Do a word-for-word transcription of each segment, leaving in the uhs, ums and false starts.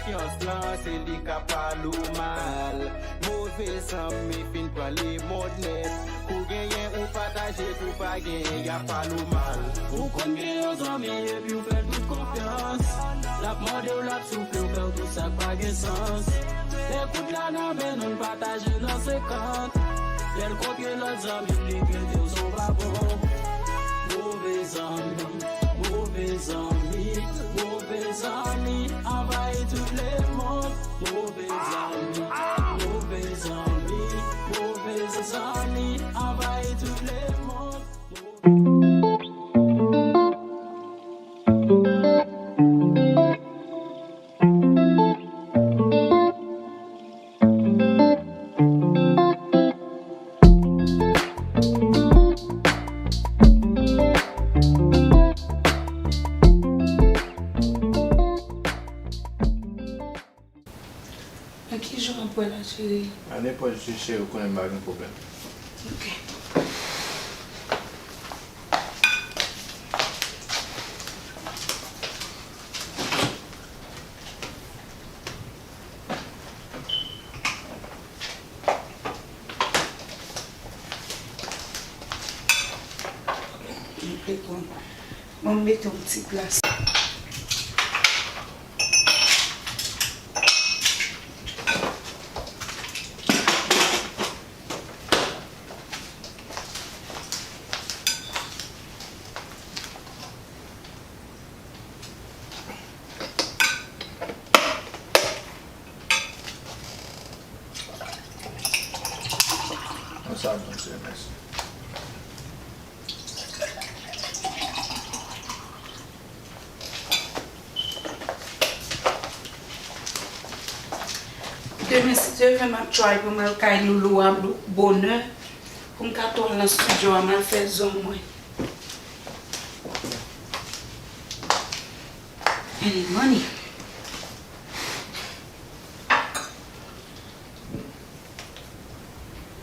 Konfyans lan, se li k ap pale w mal. Move zanmi fin pran lemonn nèt. Kou genyen ou pataje, kou pa genyen y ap pale w mal. Ou konn gen yon zanmi epi w fè l tout konfyans. L ap mande w, l ap soufle w, fè w tout sa k pa gen sans. Lè kout la nan men nou, n pataje nan senkant. Lè l kontre lòt zanmi, li trete w se yon vagabon. Move zanmi, move zanmi, move zanmi anvayi tout lemonn. Move zanmi, move zanmi, move zanmi anvayi tout lemonn. Nan ki jou w ap pran la, cheri? A nenpòt jou, cheri, ou konnen m pa gen pwoblèm. Ok. Bon, m mete yon ti glas. Konsa, Bondye, mèsi. Demen, si Dye vle, m ap try pou m al kay Loulou a bonè, pou m ka tou al nan estidyo a, m al fè zong mwen. I need money.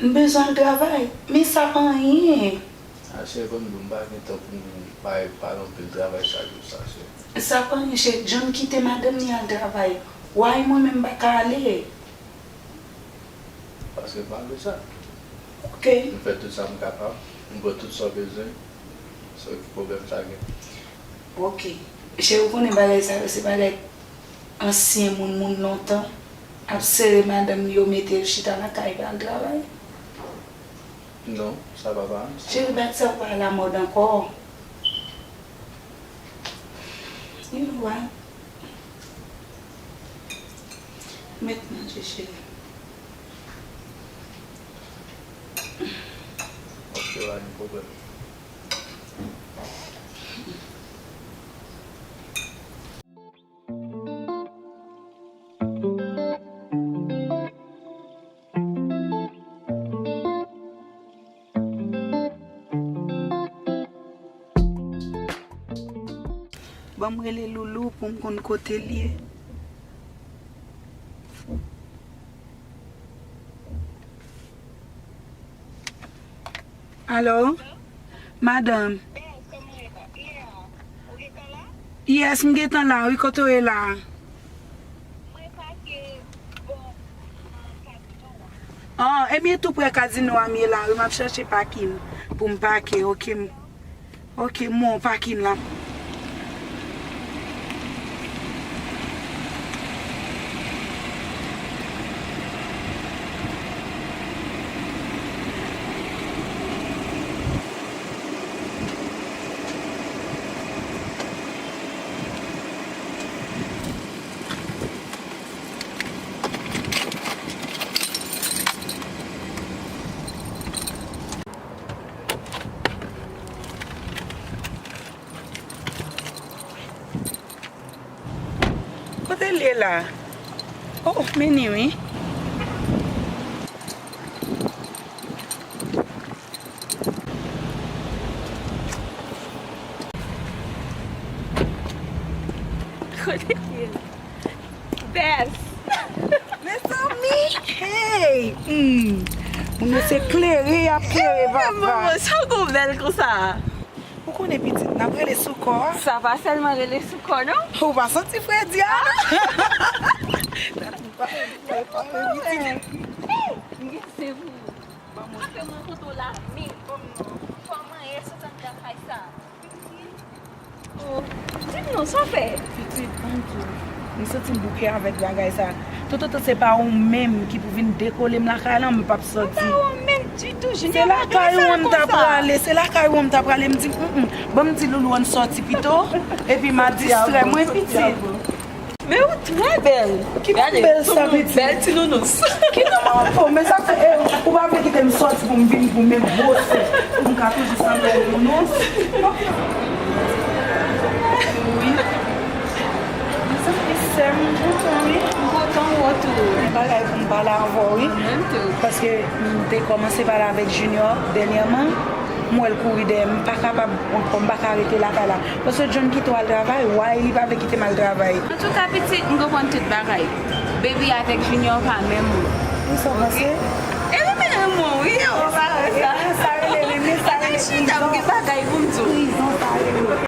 M bezwen al travay, men sa pa anyen. A, cheri, konn di w m pa gen tan pou m bay, pale anpil travay chak jou sa, cheri. Sa pa anyen, cheri. John kite madanm li al travay. Why mwen menm m pa ka ale? Paske m pa vle sa. Ok. M fè tout sa m kapab. M pran tout sa w bezwen. So, ki pwoblèm sa gen? Ok. Cheri, ou konnen bagay sa yo, se bagay ansyen moun, moun lontan ap sere madanm li yo, mete l chita lakay, pa al travay. Non, sa pa pa ansyen. Cheri, bagay sa yo pa alamòd ankò. You know what? Mèt manje, cheri. Ok, pa gen pwoblèm. Ban m rele Loulou pou m konn kote l ye. Alo? Madanm? Yes, m gentan la, wi, kote w ye la? Mwen pase bò, ah, kazino a. Oh, ebyen, tou prè kazino a m ye la, wi, m ap chèche pakin pou m pake, ok, m, ok, m wè w pakin la. Kote l ye la? Oh, men ni wi. Kote l ye la? Best! Mezanmi! Hey! Hmm. Moun yo se klere y ap klere, papa. Maman, sa w gon bèl konsa? Ou konnen pitit, n ap rele sou kò a. Sa pa sèlman rele sou kò, non? Ou pa santi fredi a, non? M gen se pou ou. Apre m rankontre w la menm, kòman ye sot anndan kay sa? Oh, di m non, sa w fè? Pitit, ann di w, m santi m bouke avèk bagay sa. Toutotan se pa ou menm ki pou vin dekole m lakay lan, m p ap soti. Se pa ou menm ditou, Junior pa gen fè l konsa. Se lakay ou an m ta prale, se lakay ou an m ta prale, m di, mm, mm, ban m di Loulou ann sòti pito, epi m a distrè mwen, pitit. Men ou trè bèl. Ki bèl sa, pitit? Bèl ti nounous. Ki non mwen po, men sa fè, eh, ou pa vle kite m sòti pou m vini pou m menm gwosè. Pou m ka toujou sanble yon nounous. Wi. Mezanmi, sè m, m kontan, wi. M kontan wè w tou. Gen bagay pou m pale avè w, wi. Mwen menm tou. Paske m te kòmanse pale avèk Junior dènyèman. M wè l kouri dèyè m, m pa kapab ankò, m pa ka rete lakay la. Paske John kite w al travay, why li pa vle kite m al travay? Antouka, pitit, m konprann tout bagay. Baby avèk Junior pa menm moun. Ou sa w panse? E li menm moun, wi, ou pa wè sa? E sa rele renmen, sa rele prizon. Chita, m gen bagay pou m di w. Prizon, sa rele.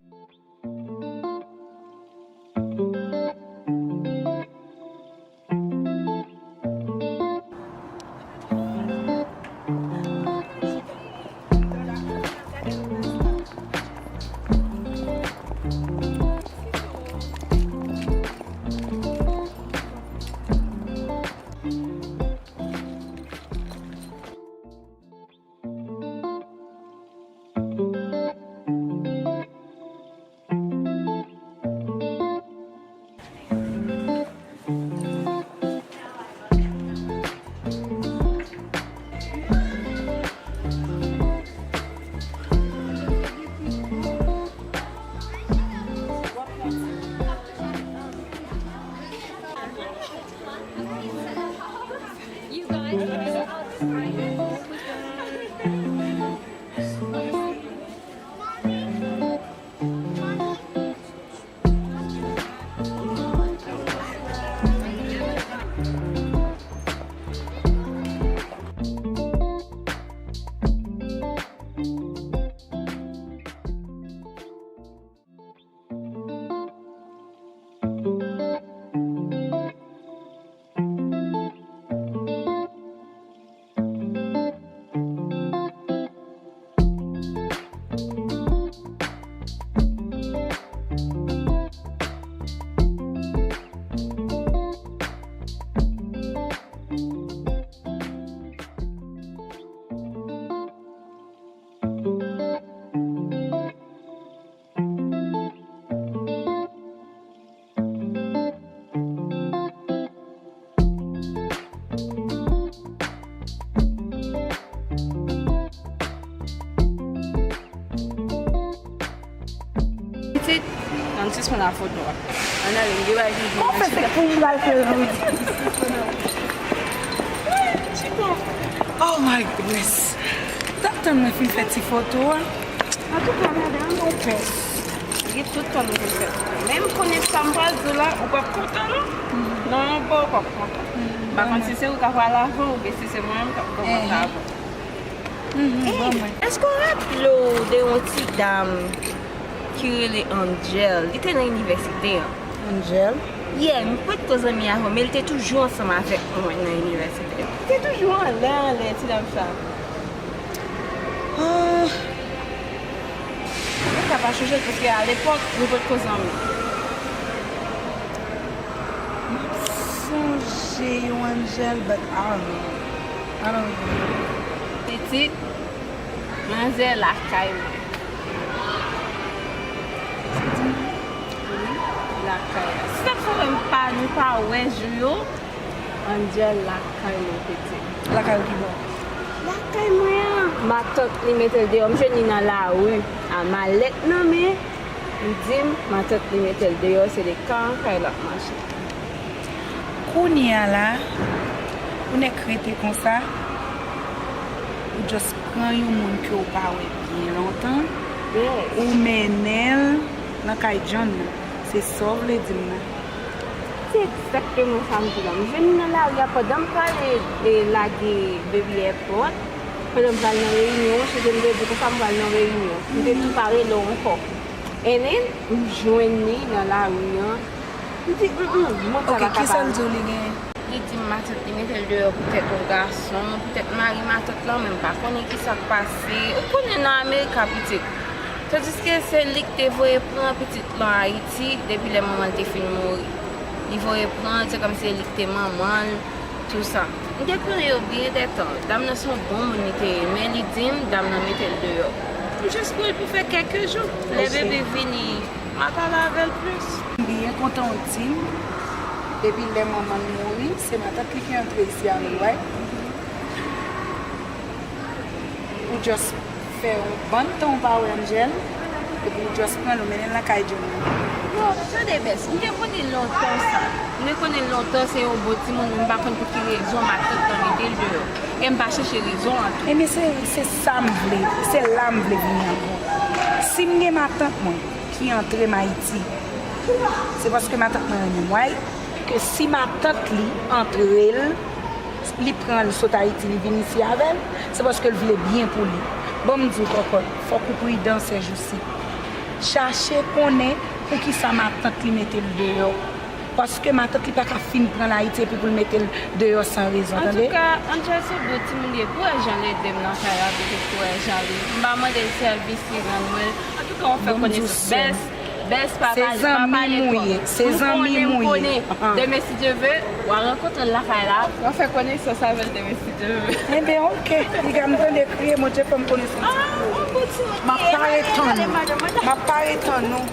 Pitit, ann sispann ak foto a. Ann ale, m gen bagay pou m di. Kòman fè se pou m pral fè l jodi? Oh my goodness. M t ap tann mwen fin fè ti foto a. Antouka, madanm, ou pè. Li tout tan nou te fè. Men m konnen sa m pral di w la, ou p ap kontan, non. Non, non, bon, ou p ap kontan. M pa konn si se ou k ap pral avan oubyen si se mwen menm k ap kòmanse avan. Hey, èske w raple w de yon ti dam ki rele Angel? Li te nan inivèsite an. Angel? Yeah, m potko zanmi avè w, men li te toujou ansanm avèk mwen nan inivèsite. Li te toujou anlè, anlè, ti dam sa. Ah. Mwen ka pa chonje l, paske alepòk, nou potko zanmi. M ap sonje yon Angel, but I don't know. I don't know. Pitit, manzè lakay mwen. Wi, lakay la. Si sa fè m pa, nou pa wè jou yo, Angel lakay mwen, pitit. Lakay ou ki bò? Lakay mwen an. Matant li mete l deyò. M jwenn li nan lari a malèt nan men. Li di m, matant li mete l deyò, se de kay an kay l ap mache. Kounye a la, pou nèg rete konsa, ou just pran yon moun ke w pa wè byen lontan, ou mennen l nan kay John nan. Se sa w vle di m nan? Se egzakteman sa m di la. M jwenn li nan lari a pandan m prale, e, lage Baby airport. Pandan m pral nan reyinyon an, se ke m te di konsa m pral nan reyinyon. M te tou pa rele w ankò. And then, m jwenn li nan lari an. M di, mm, mm, mwen pa kapab. Ok, kisa l di w li genyen? Li di m matant li mete l deyò poutèt yon gason, poutèt mari matant lan, men m pa konnen kisa k pase. Ou konnen nan Amerika, pitit. Tandiske se li k te voye pran pitit lan Ayiti depi lè manman l te fin mouri. Li voye pran l, se kòmsi se li k te manman l, tou sa. M te konnen yo byen dètan. Dam nan se yon bon moun li te ye, men li di m dam nan mete l deyò. M jis pran l pou fè kèk jou. Lè bebe vini, m a pale avè l plis. M byen kontan w di m, depi lè manman l mouri, se matant li ki antre isi avè l, right? Ou just fè yon bann tan ou pa wè Angel, epi ou just pran l, ou mennen l lakay Johnny. Non, tande, Bès, m te konnen lontan sa. M te konnen lontan se yon bon timoun, men m pa konn pou ki rezon matant lan mete l deyò. E m pa chèche rezon an tou. Ebyen, se, se sa m vle, se la m vle vini ankò. Si m gen matant mwen ki antre m Ayiti, se paske matant mwen renmen m, right? Ke si matant li antre l, li pran l sot Ayiti, li vin isi avè l, se paske l vle byen pou li. Bon, m di w, kòkòt, fòk ou pridan sèjousi. Chache konnen poukisa matant li mete l deyò. Paske matant li pa ka fin pran l Ayiti epi pou l mete l deyò san rezon, tande? Antouka, Angel se yon bon timoun li ye. Pou wè jan l ede m nan kay la, pitit, pou wè jan li. M pa mande l sèvis, li rann mwen l. Antouka, w fè konesans. Bès, Bès, pa pale, pa pale twòp. Se zanmi m ou ye. Se zanmi m ou ye. M konnen, m konnen. Demen, si Dye ve, w a rankontre l lakay la. W a fè konesans avè l demen, si Dye ve. Enben, oke. Piga m tande kriye, Bondye fè m konesans. Ah, yon bon ti moun. M ap pare tann ou. M ap pare tann ou.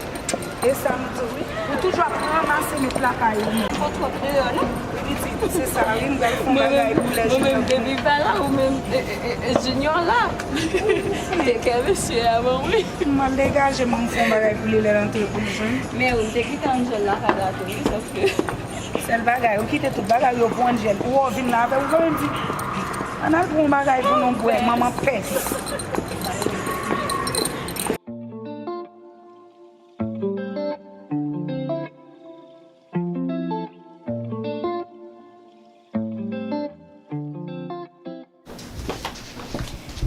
E sa m di w, wi. Ou toujou ap ranmase met lakay ou menm. Fò twòp deyò, non? Pitit, se sa, wi, m pral fè yon bagay pou lè jounen. Mwen menm, mwen menm, depi pa la, ou menm, e, e, e, e, Junior la. Te kè mesye a, bon, wi. M al degaje m, m fè yon bagay pou li lè l antre pou l jwenn. Men wi, m te kite Angel lakay la tou, wi, sòske. Sèl bagay, ou kite tout bagay yo pou Angel. Ou wè w vin la avè l, ou pa menm di, ann al pran yon bagay pou nou bwè, manman pès.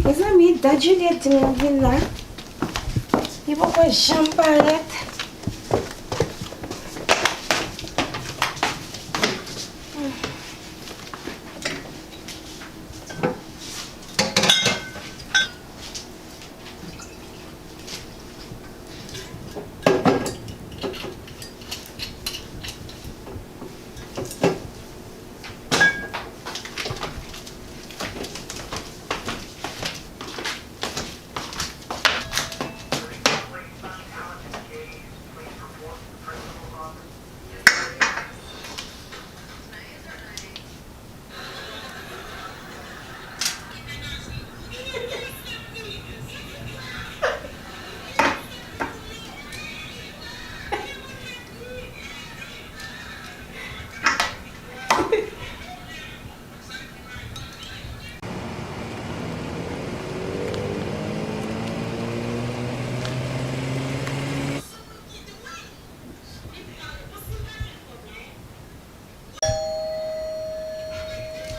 Mezanmi, dat Juliette di m vin la, li poko janm parèt.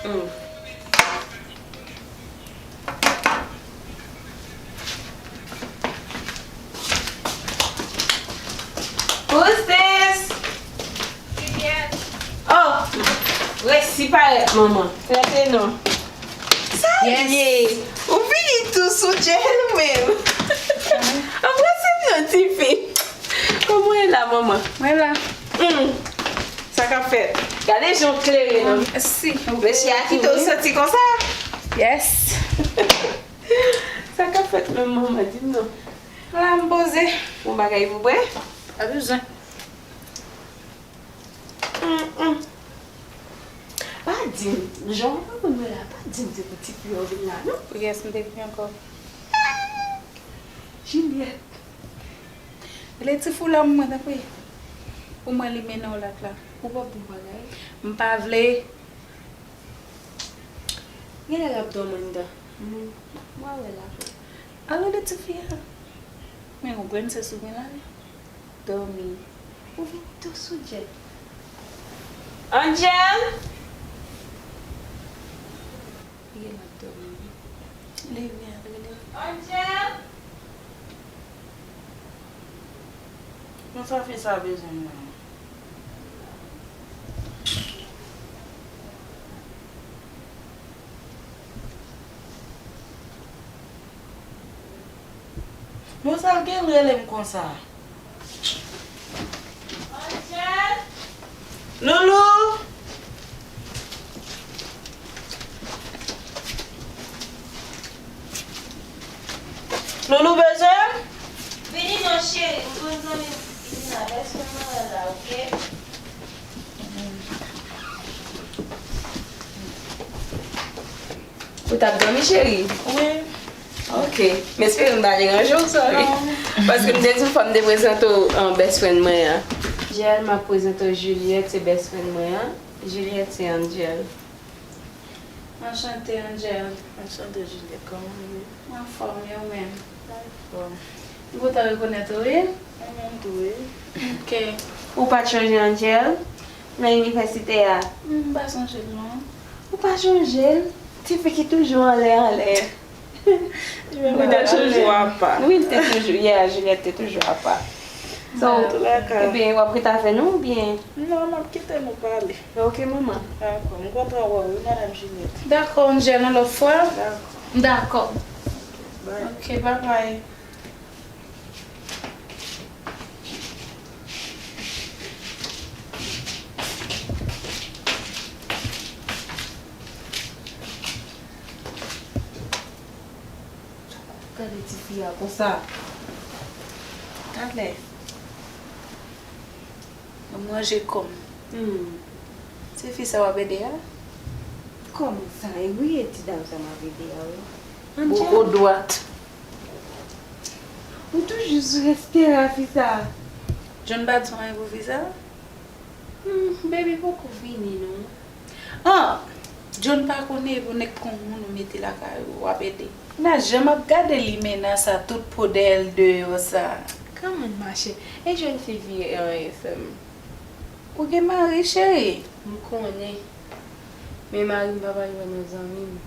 Mm. Who's this? Oh, resi parèt, manman. Rete non. Sa l ye? Ou vini tou sou djèl ou menm. Anbrase m non, tifi. Kòman w ye la, manman? Mwen la. Hmm. Sa k ap fèt? Gade jan w klere non. Mèsi. Mesye a kite w soti konsa? Yes. Sa k ap fèt menm, manman? Di m non. La m poze. Yon bagay pou bwè? Pa bezwen. Mm, mm. Pa di m, jan w ap konn mwen la, pa di m se pou tifi a w vin la, non. Pou kiyès m te vini ankò? Juliette. Rele ti foulòm mwen, tanpri. Pou mwen, li mennen w la k la. Ou p ap di m bagay? M pa vle. Genlè l ap dòmi anndan. M, m a wè l apre. Al rele tifi a. Men yon grenn sè sou gen la, wi. Dòmi. Ou vin tou sou djèl. Angel! Li gen l ap dòmi, wi. Li vin rele. Angel! Konsa fi sa bezwen mwen. Bon, sa l gen l rele m konsa? Loulou! Loulou bezwen m? Vini non cheri, m konn zanmi m ki vin avè sou mwen la, oke? Ou t ap dòmi, cheri? Wi. Ok. M espere m pa deranje w, sorry. Non. Paske m te di w fò m te prezante w, um, best friend mwen an. Angel, m ap prezante w Juliette, se best friend mwen an. Juliette, se Angel. Anchante, Angel. Anchante, Juliette. Kòman w ye? M anfòm, e ou menm? Anfòm. M kontan rekonèt ou, wi. Mwen menm tou, wi. Ok. Ou pa t chonje Angel nan inivèsite a? M pa sonje l, non. Ou pa chonje l? Tifi ki toujou anlè, anlè. Li menm li te toujou apa. Wi, li te toujou, yeah, Juliette te toujou apa. So, ebyen, w ap rete avè nou oubyen? Non, m ap kite nou pale. Ok, manman. Dakò, m kontan wè w, wi, madanm Juliette. Dakò, Angel, yon lòt fwa. Dakò. Dakò. Bye. Ok, bye bye. Gade tifi a konsa. Gade. Mwen manje kò m. Hmm. Se fi sa w ap ede a? Kòman sa? E wi, e ti dam sa m ap ede a, wi. Boko dwat. Ou toujou sou respè a, fi sa. John pa di w anyen pou fi sa? Hmm, baby poko vini, non. Ah! John pa konnen e pou nèg kon moun ou mete lakay ou, w ap ede. Nan jan m ap gade limena sa, tout po dèyè l deyò sa. Kòman mache? E jèn fi vire anyen sèm. Ou gen mari, cheri? M konnen. Men mari m pa pral wè nan zanmi m.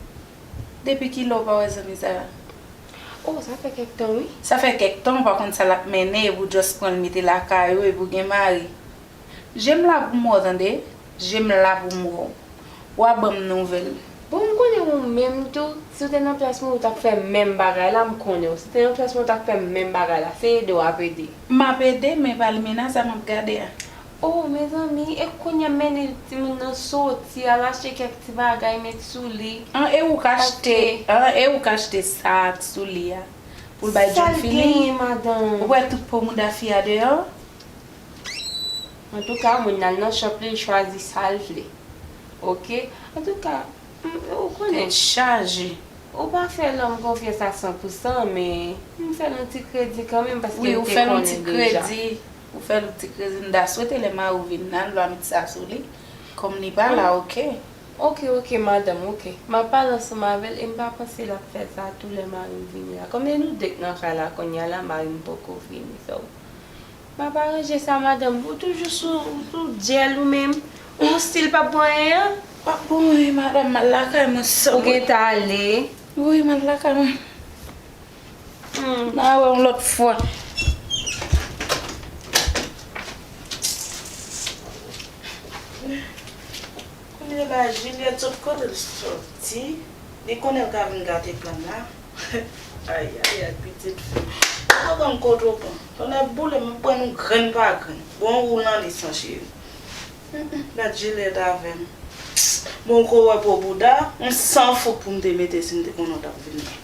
Depi kilè w pa wè zanmi sa a? Oh, sa fè kèk tan, wi. Sa fè kèk tan, ou pa konn sa l ap mennen, epi w just pran l mete lakay ou, epi w gen mari. Je m la pou m wè w, tande? Je m la pou m wè w. W a ban m nouvèl. Bon, m konnen ou menm tou, si w te nan plas mwen, ou t ap fè menm bagay la, m konnen w. Si w te nan plas mwen, ou t ap fè menm bagay la. Se ede w ap ede. M ap ede, men pa limena sa m ap gade a. Oh, mezanmi, e kounye a m mennen timoun nan soti, al achte kèk ti bagay, met sou li. An, e ou k achte, an, e ou k achte sa ak sou li a. Pou l bay John Philly. Sa l genyen, madanm? Ou wè tout po mouda fi a deyò? Antouka, moun nan al nan shop li, l chwazi sa l vle. Ok? Antouka, m, ou konnen. Tèt chaje. Ou pa fè lòm konfyans a san pou san, men m fè l yon ti kredi kanmenm, paske m te konnen deja. Wi, ou fè l yon ti kredi. Ou fè l yon ti kredi. M ta swete lè mari w vin nan, l va met sa sou li. Kòm li pa la, ok. Ok, ok, madanm, ok. M ap pale ansanm avè l e m pa panse l ap fè sa tou lè mari m vini la. Kòm se nou de k nan kay la kounye a la, mari m poko vini, so. M ap aranje sa, madanm. Ou toujou sou, ou sou djèl ou menm. Ou stil p ap bon anyen an? P ap bon anyen, madanm. M al lakay mwen sèlman. Ou gentan ale? Wi, m al lakay mwen. Hmm. N a wè yon lòt fwa. Kounye la, Juliette sot kote l soti. Li konnen l ka vin gate plan la. Ayayay, pitit fi. Ou pa konn kote w pran. Tonnè boule m, m pran nou grenn pa grenn. Bon, ou nan lis lan, cheri. Mm, mm, gad Juliette avè m. Bon, ou ko wè po bouda, m san fout pou m te mete si m te konnen w t ap vin la.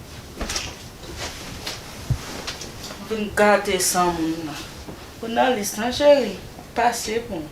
Vin gate san moun nan. Ou nan lis lan, cheri. Pase pou m.